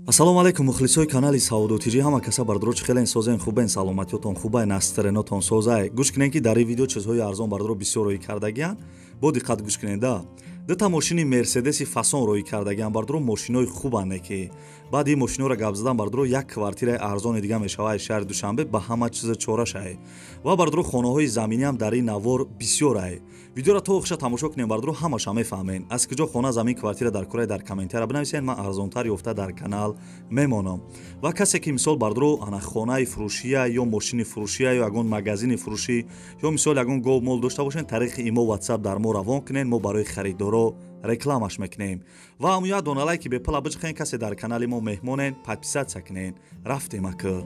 Ассалому алайкум мухлисои канали Савдо ТЖ. Ҳама каса бардро чӣ хелен созен, хубен, саломатиётон хубай, настроениятон созай. Гӯш кунен ки дар ин видео чизҳои арзон бардро бисёр роӣ кардагиян. Бо диққат гӯш кунен да. Дута мошини Мерседеси фасон роӣ кардагиян бардро, мошинои хубане ки баъд ин мошиноро гап задан бардро як квартираи арзони дига мешавад шаҳри Душанбе, ба ҳама чиза чорашай. Ва бардро хонаҳои заминиам дар ин навор бисёрай. Видеоро то охиша тамошо кунем бардро, ҳамаша мефаҳмем. Аз куҷо хона, замин, квартира дар курай дар комментария бинависен, ман арзонтар ёфта дар канал мемонам. Ва касе ки мисол бардро ана хонаи фурӯшия ё мошини фурӯшия ё ягон магазини фурӯшӣ ё мисол ягон гов мол дошта бошен, тариқи имо WhatsApp дар мо равон кунен, мо барои харидоро рекламаш мекунем. Ва ҳамоя доналай ки бепала биҷхен, касе дар канали мо меҳмонен, подписаться кунен. Рафтем ака.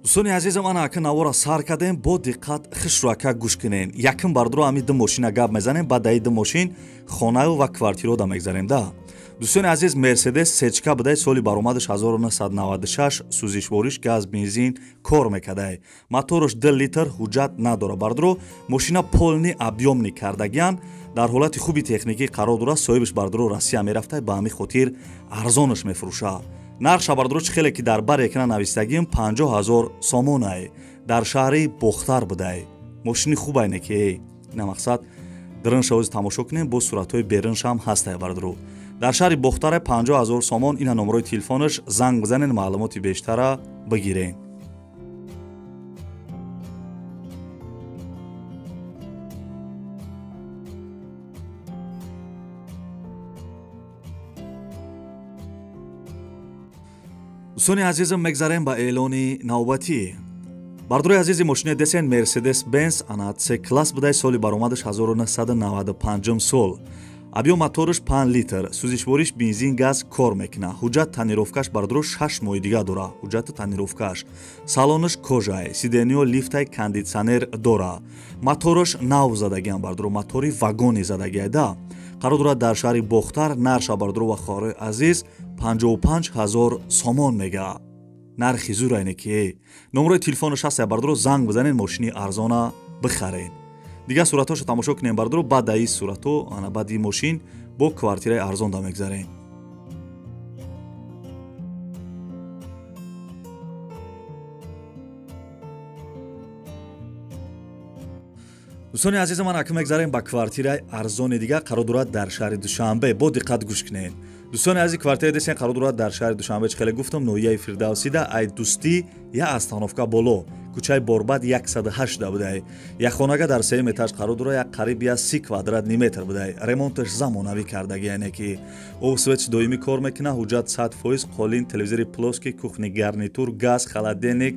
Дӯстони азизам, ана ака навора сар кардем, бо диққат хишру ака гӯш кунен. Якум бардро ҳами ду мошина гап мезанем, баъд даи ду мошин хонаю ва квартиро да мегзарем да. Дӯстони азиз, Мерседес сечка будай, соли баромадаш 1996, сӯзишвориш газ, бензин кор мекардай. Мотораш 2 литр, ҳуҷҷат надора бардро. Мошина полный объёмный кардагиян, дар ҳолати хуби техникӣ қарор дорад. Соҳибаш бардро Россия мерафтай, ба ҳамин хотир арзонаш мефурӯшад. Нархша бардро чӣ хеле ки дар бар экран навистагим 50 000 сомонай. Дар шаҳри Бохтар будай. Мошини хубайне ки ина мақсад диринша оз тамошо кунем, бо суратҳои бериншам ҳастай бардро. Дар шаҳри Бохтар 50 000 сомон. Ина номерои телефонаш, занг бизанен, маълумоти бештара бигирен. Дӯстони азизам, мегзарем ба эълони навбатӣ. Бардрои азизи, мошини десен Мерседес Бенз ана С класс будай, соли баромадаш 1995 сол. Объём мотораш 5 литр, сӯзишвориш бензин газ кор мекуна. Ҳуҷҷат тонировкаш бардро 6 моҳи дига дора. Ҳуҷҷати тонировкаш. Салонаш кожай, сидениё лифтай, кондитсионер дора. Мотораш нав задагиам бардро, мотори вагони задагиай да. Қарор дорад дар шаҳри Бохтар. Нарша бардро ва хоҳарои азиз 55 000 сомон мега. Нархи зурайне ки. Номерои телефонаш ҳаст бардро, занг бизанен, мошини арзона бихарен. Дигар суратҳошо тамошо кунем бардро, баъд даи суратҳо ана баъди мошин бо квартираи арзон да мегзарем. Дӯстони азизам, ман акнун мегзарем ба квартираи арзони дигар, қарор дорад дар шаҳри Душанбе. Бо диққат гӯш кунед. Дӯстони азиз, квартираи десен қарор дорад дар шаҳри Душанбе, чӣ хеле гуфтам, ноҳияи Фирдавсида, ай Дӯстӣ я остановка боло, кӯчаи Борбад 108 да будай. Як хонага дар сеюм этаж қарор дорад, як қариб 30 квадратный метр будай. Ремонташ замонавӣ кардаги, яъне ки об свет доимӣ кор мекунад, ҳуҷҷат 100%, қолин, телевизори плоский, кухни гарнитур, газ, холодильник,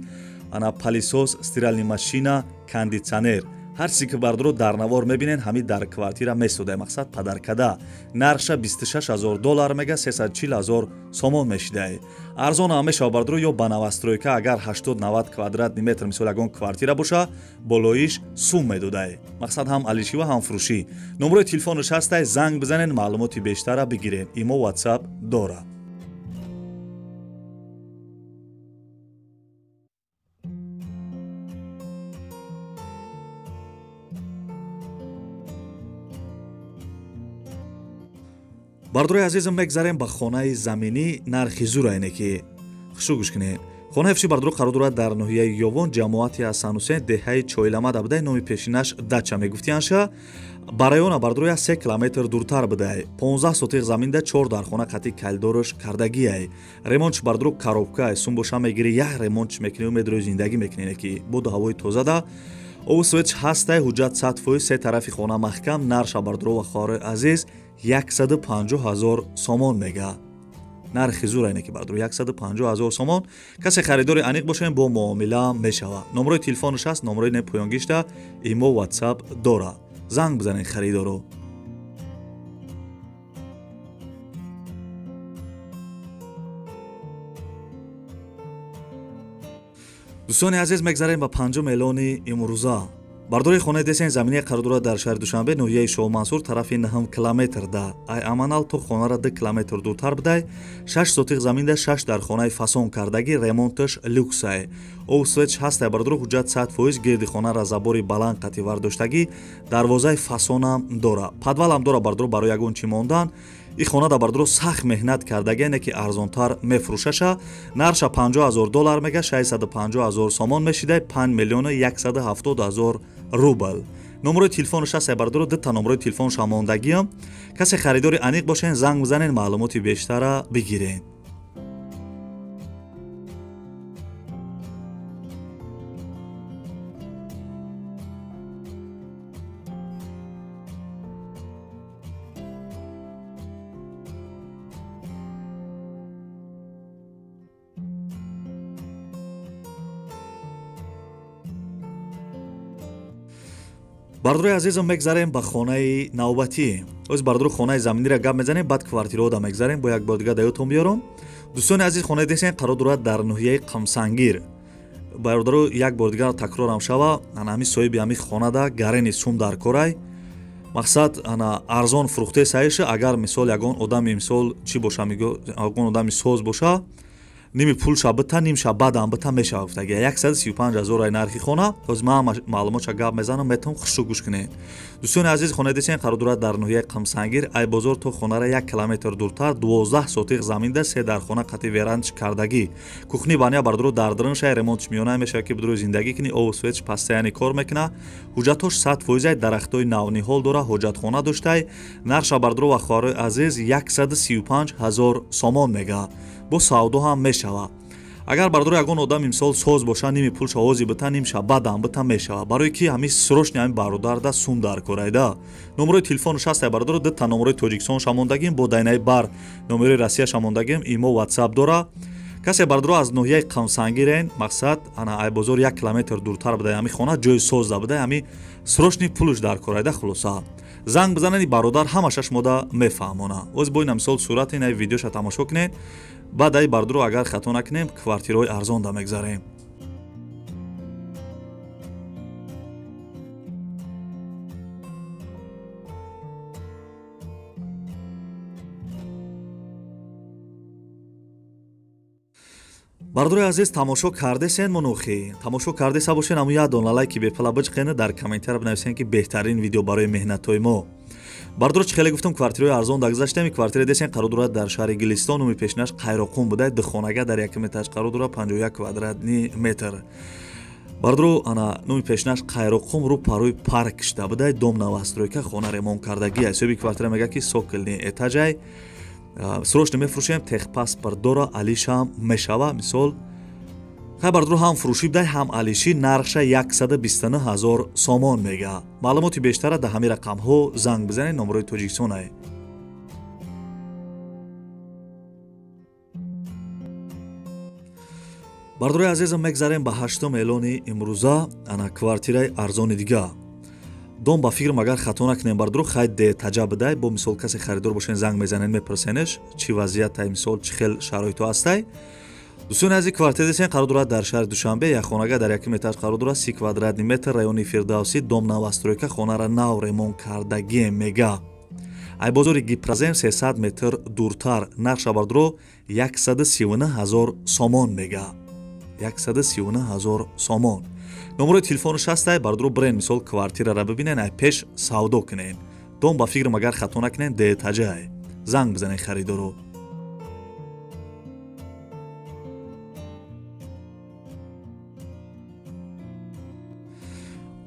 ана пылесос, стиральный машина, кондитсионер. Ҳар чизе ки бардро дар навор мебинен, ҳамин дар квартира месодай, мақсад падаркада. Нархша 26 000 доллар мега, 340 000 сомон мешидай. Арзон ҳам мешава бардро, ё ба новостройка агар 80-90 квадратный метр мисол ягон квартира боша, болоиш сум медодай. Мақсад ҳам алишӣ ва ҳам фурӯшӣ. Номерои телефонаш ҳастай, занг бизанен, маълумоти бештара бигирен. Имо WhatsApp дора. Бардрои азизам, мегзарем ба хонаи заминӣ, нархи зурайне ки. Хушу гӯш кунед. Хонаи фурӯшӣ бардро қарор дорад дар ноҳияи Ёвон, ҷамоати Ҳасанҳусен, деҳаи Чойламада будай, номи пешинаш Дача мегуфтиянша. Ба района бардро 3 километр дуртар будай. 15 сотиқ заминда 4 дархона қати калидораш кардагиай. Ремонтш бардро коробкай, сум боша мегири, як ремонтш мекунӣ, медрои зиндагӣ мекунӣ ки боду ҳавои тоза да. Обу светш ҳастай, ҳуҷҷат 100%, се тарафи хона маҳкам. Нарша бардро ва хоҳарои азиз 150 000 сомон мега. Нархи зурайне ки бардро 150 000 сомон. Касе харидори аниқ бошем, бо муомила мешава. Номерои телефонаш ҳаст, номерои не поёнгишта, имо WhatsApp дора. Занг бизанед харидоро. Дӯстони азиз, мегзарем ба панҷум эълони имрӯза. Бардори хонаи десен заминаи қарор дорад дар шаҳри Душанбе, ноҳияи Шоҳмансур, тарафи 9 километр да. Ай Аманал то хонара 2 километр дуртар будай. 6 сотиқ заминда 6 дар хонаи фасон кардагӣ, ремонташ люксай. Об светш ҳастай бардоро, ҳуҷҷат 100%, гирди хонара забори баланд қати вардоштагӣ, дарвозаи фасонам дора. Подвалам дора бардоро барои ягон чӣ мондан. И хона да бардоро сахт меҳнат кардагӣ, не ки арзонтар мефурӯшаша. Нарша $50,000 мега, 650,000 сомон мешидай, 5 миллиона 170,000 рубл. Номерои телефонаш ҳаст бардоро, дута номерои телефонша мондагиам. Касе харидори аниқ бошен, занг бизанен, маълумоти бештара бигирен. Бардорои азизам, мегзарем ба хонаи навбатӣ. Оз бардоро хонаи заминиро гап мезанем, баъд квартираҳода мегзарем, бо як бор дига даётон биёрам. Дӯстони азиз, хонаи десен қарор дорад дар ноҳияи Қамсангир. Бардоро як бор дигар такрорам шава, ана ҳамин соҳиби ҳамин хонада гарени сум дар корай. Мақсад ана арзон фурӯхтаи саиша, агар мисол ягон одами мисол чӣ боша, ягон одами соз боша, ними пулша бита, нимша баъдам бита мешава гуфтаги. 135,000 ай нархи хона. Ҳоз ман маълумотша гап мезанам, метавон хушрӯ гӯш кунед. Дӯстони азиз, хонаи десен қарор дорад дар ноҳияи Қамсангир, ай бозор то хонара 1 километр дуртар, 12 сотиқ заминда, 3 дар хона қати верандч кардагӣ. Кухни баня бардоро дар дарунша, ремонтш миёна мешава ки бидури зиндагӣ кунӣ, обу светш пастаяни кор мекуна. Ҳуҷҷатҳош 100%, дарахтҳои навниҳол дора, ҳоҷатхона доштай. Нарша бардоро ва хоҳарои азиз 135,000 сомон мега. Бо савдо ҳам мешава. Агар бардоро ягон одам имсол соз боша, ними пулша ози бита, нимша баъдам бита мешава. Барои ки ҳамин срочни ҳамин бародарда сум дар корайда. Номерои телефонаш ҳастай бардоро, дута номерои Тоҷикистонша мондагим, бо дайнаи бар номерои Россияша мондагим, имо WhatsApp дора. Касе бардоро аз ноҳияи Қамсангирен, мақсад ана ай бозор 1 километр дуртар будай ҳамин хона, ҷои соз да будай, ҳамин срочни пулш дар корайда. Хулоса занг бизанед, бародар ҳамаша шумода мефаҳмона. Оз бо ина мисол сурати ина видеоша тамошо кунед. Баъд ай бардоро агар хато накунем, квартираҳои арзон да мегзарем. Бардорои азиз, тамошо кардесен монохӣ, тамошо кардеса бошен, аммо як дона лайки бепала биҷиқена, дар комментария бинависен ки беҳтарин видео барои меҳнатҳои мо. Бардоро чӣ хеле гуфтам, квартираҳои арзон дагзаштем. Квартира десен қарор дорад дар шаҳри Гилистон, номи пешинаш Қайроқум буда, духонага дар якум этаж қарор дорад, 51 квадратни метр. Бардоро ана номи пешинаш Қайроқум, рӯ парои парк шуда буда, дом новостройка, хона ремонт кардагӣ. Ҳисоби квартира мега ки сокольный этажай. Срочно мефурӯшем, техпаспорт дора, алишам мешава. Мисол хай бардоро ҳам фурӯшӣ бидай, ҳам алишӣ, нархша 129,000 сомон мега. Маълумоти бештара дар ҳамин рақамҳо занг бизанед, номерои Тоҷикистонай. Бардорои азизам, мегзарем ба ҳаштум эълони имрӯза, ана квартираи арзони дига. Дом ба фикрам агар хато накунем бардоро, хай детаҷа бидай, бо мисол касе харидор бошен, занг мезанед, мепурсенеш чӣ вазъиятай, мисол чӣ хел шароито ҳастай. Дӯстони азиз, квартира десен қарор дорад дар шаҳри Душанбе, як хонага дар якум этаж қарор дорад, 30 квадратни метр, райони Фирдавсӣ, дом новостройка, хонара нав ремонт кардагӣ мега. Ай бозори Гипрозем 300 метр дуртар, нарша бардоро 139,000 сомон мега. 139,000 сомон. Номерои телефонаш ҳастай бардоро, бирен мисол квартирара бибинен, ай пеш савдо кунен. Дом ба фикрам агар хато накунем детаҷай. Занг бизанед харидоро.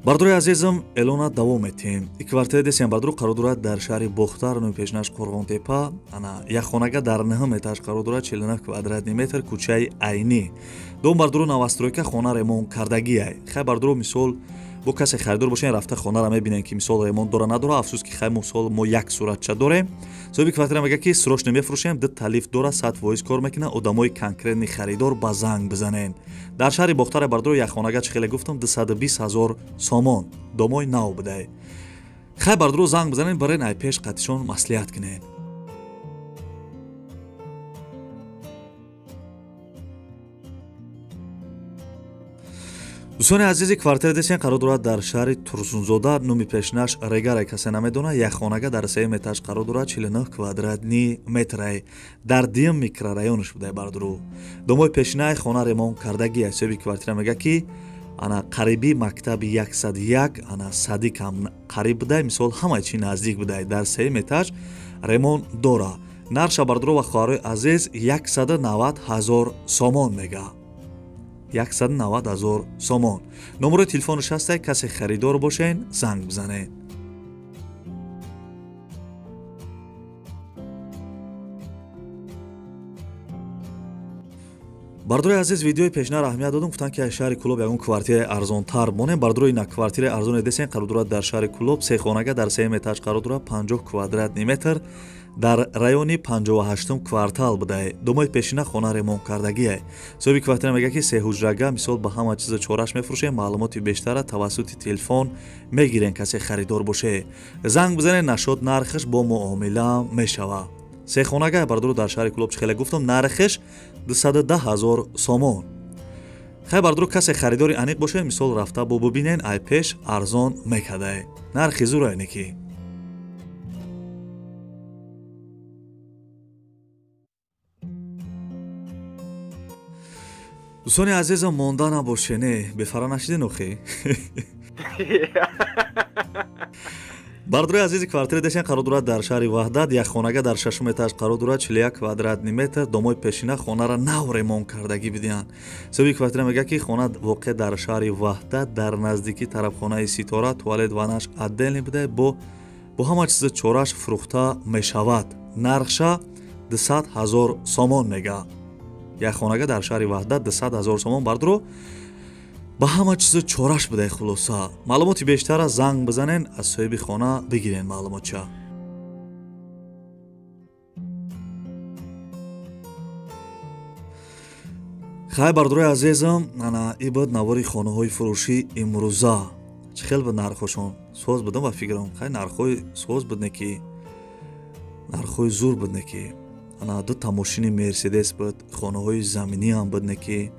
Бардорои азизам, эълона давом метиҳем. И квартира десем бардоро қарор дорад дар шаҳри Бохтар, номи пешинаш Қурғонтепа, ана як хонага дар 9 этаж қарор дорад, 49 квадратни метр, кӯчаи Айнӣ. Дом бардоро новостройка, хона ремонт кардагиай. Хай бардоро мисол бо касе харидор бошен, рафта хонара мебинем ки мисол ремонт дора надора. Афсӯс ки хай мисол мо як суратча дорем. Соҳиби квартира мега ки срочно мефурӯшем, ду талиф дора, 100% кор мекуна, одамои конкретни харидор ба занг бизанен. Дар шаҳри Бохтар бардоро як хонага чӣ хеле гуфтам 220,000 сомон, домои нав будай. Хай бардоро занг бизанен, барен ай пеш қатишон маслиҳат кунен. Дӯстони азизи, квартира десен қарор дорад дар шаҳри Турсунзода, номи пешинаш Регарай, касе намедонад. Як хонага дар сеюм этаж қарор дорад, 49 квадратни метрай, дар дуюм микрорайонаш будай бардуру. Домои пешинаи хона ремонт кардагӣ. Соҳиби квартира мега ки ана қариби мактаби 101, ана садикам қариб будай, мисол ҳамаи чи наздик будай, дар сеюм этаж ремонт дора. Нарша бардуру ва хоҳарои азиз 190 000 сомон мега. 190 000 сомон. Номерои телефонаш ҳастай, касе харидор бошен занг бизанед. Бардорои азиз, видеои пешина аҳамият додум, гуфтанд ки аз шаҳри Кулоб ягон квартираи арзонтар монем. Бардорои ина квартираи арзоне десен қарор дорад дар шаҳри Кулоб, се хонага дар сеюм этаж қарор дорад, 50 квадратни метр, дар райони 58 квартал будай. Домои пешина хона ремонт кардагие. Соҳиби квартира мега ки се ҳуҷрага, мисол ба ҳама чиза чораш мефурӯшем, маълумоти бештара тавассути телефон мегирен, касе харидор боше занг бизанед, нашод нархаш бо муомила мешава. Се хонага бардору дар шаҳри Кулоб, чӣ хеле гуфтам, нархаш 210 000 сомон. Хай бардору, касе харидори аниқ боше, мисол рафта бо бубинен, ай пеш арзон мекадай. Нархи зур айне ки. Дӯстони азизам, монда набошене, бефара нашиден охи. Бардорои азизи, квартира дешен қарор дорад дар шаҳри Ваҳдат, як хонага дар шашум этаж қарор дорад, 41 квадратни метр. Домои пешина хонара нав ремонт кардагӣ бидиҳанд. Соҳиби квартира мега ки хона воқеъ дар шаҳри Ваҳдат, дар наздикии тарабхонаи Ситора, туалет ванаш отдельный буда, бо ҳама чиза чораш фурӯхта мешавад. Нархша 200 000 сомон мега. Як хонага дар шаҳри Ваҳдат 200 000 сомон бардоро, ба ҳама чизо чораш будай. Хулоса, маълумоти бештара занг бизанен, аз соҳиби хона бигирен маълумотча. Хай бардорои азизам, ана и буд навори хонаҳои фурӯшӣ имрӯза. Чӣ хел буд нархҳошон? Соз будам ба фикрам. Хай нархҳои соз буд не ки, нархҳои зур буд не ки. Ана дута мошини Мерседес буд, хонаҳои заминиам буд не ки,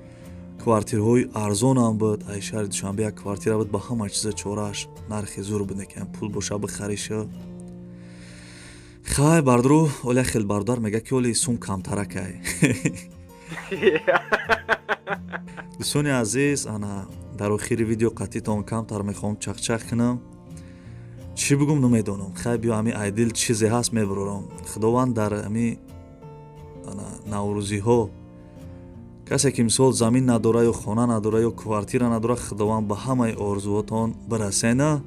квартираҳои арзонам буд. Ай шаҳри Душанбе як квартира буд ба ҳама чиза чораш, нархи зур буд не ки, пул боша бихариша. Хай бардору, оля хел бародар мега ки оли сум камтаракай. Дӯстони азиз, ана дар охири видео қатъитон камтар мехоҳам чақчақ кунам. Чӣ бигум намедонам. Хай биё ҳами айдил чизе ҳаст мебурорам. Худованд дар ҳами ана наврӯзиҳо касе ки мисол замин надора ё хона надора ё квартира надора, Худованд ба ҳамаи орзуотон бирасена.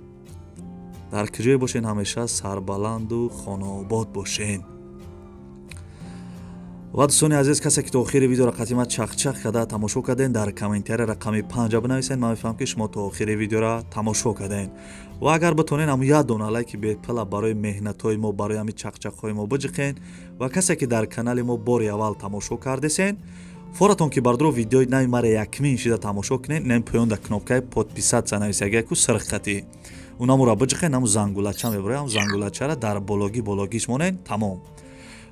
Дар куҷое бошен ҳамеша сарбаланду хонаобод бошен. Ва дӯстони азиз, касе ки то охири видеоро қатъимат чақчақ карда тамошо карден, дар комментария рақами 5 бинависен, ман мефаҳмам ки шумо то охири видеоро тамошо карден. Ва агар битонен ҳамун як дона лайки бепала барои меҳнатҳои мо, барои ҳамин чақчақҳои мо биҷиқен. Ва касе ки дар канали мо бори аввал тамошо кардесен, форатон ки бардоро видеои нави мара якмин шида тамошо кунен, инам поён дар кнопкаи подписаться нависагияку сирххатӣ, унамура биҷиқен, ҳамун зангулача мебарояд, ҳамун зангулачара дар бологӣ бологиш монен, тамом.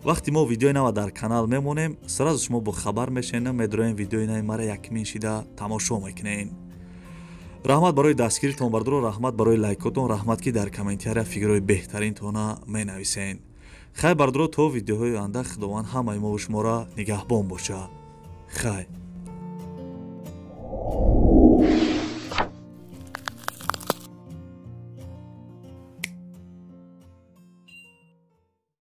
Вақти мо видеои нава дар канал мемонем, сразу шумо бохабар мешавед, медроем видеои нави мара якмин шида тамошо мекунед. Раҳмат барои дастгиритон бардоро, раҳмат барои лайкотон, раҳмат ки дар комментария фикрҳои беҳтаринтона менависен. Хай бардоро, то видеоҳои оянда Худованд ҳамаи мову шуморо нигаҳбон бошад. Хай.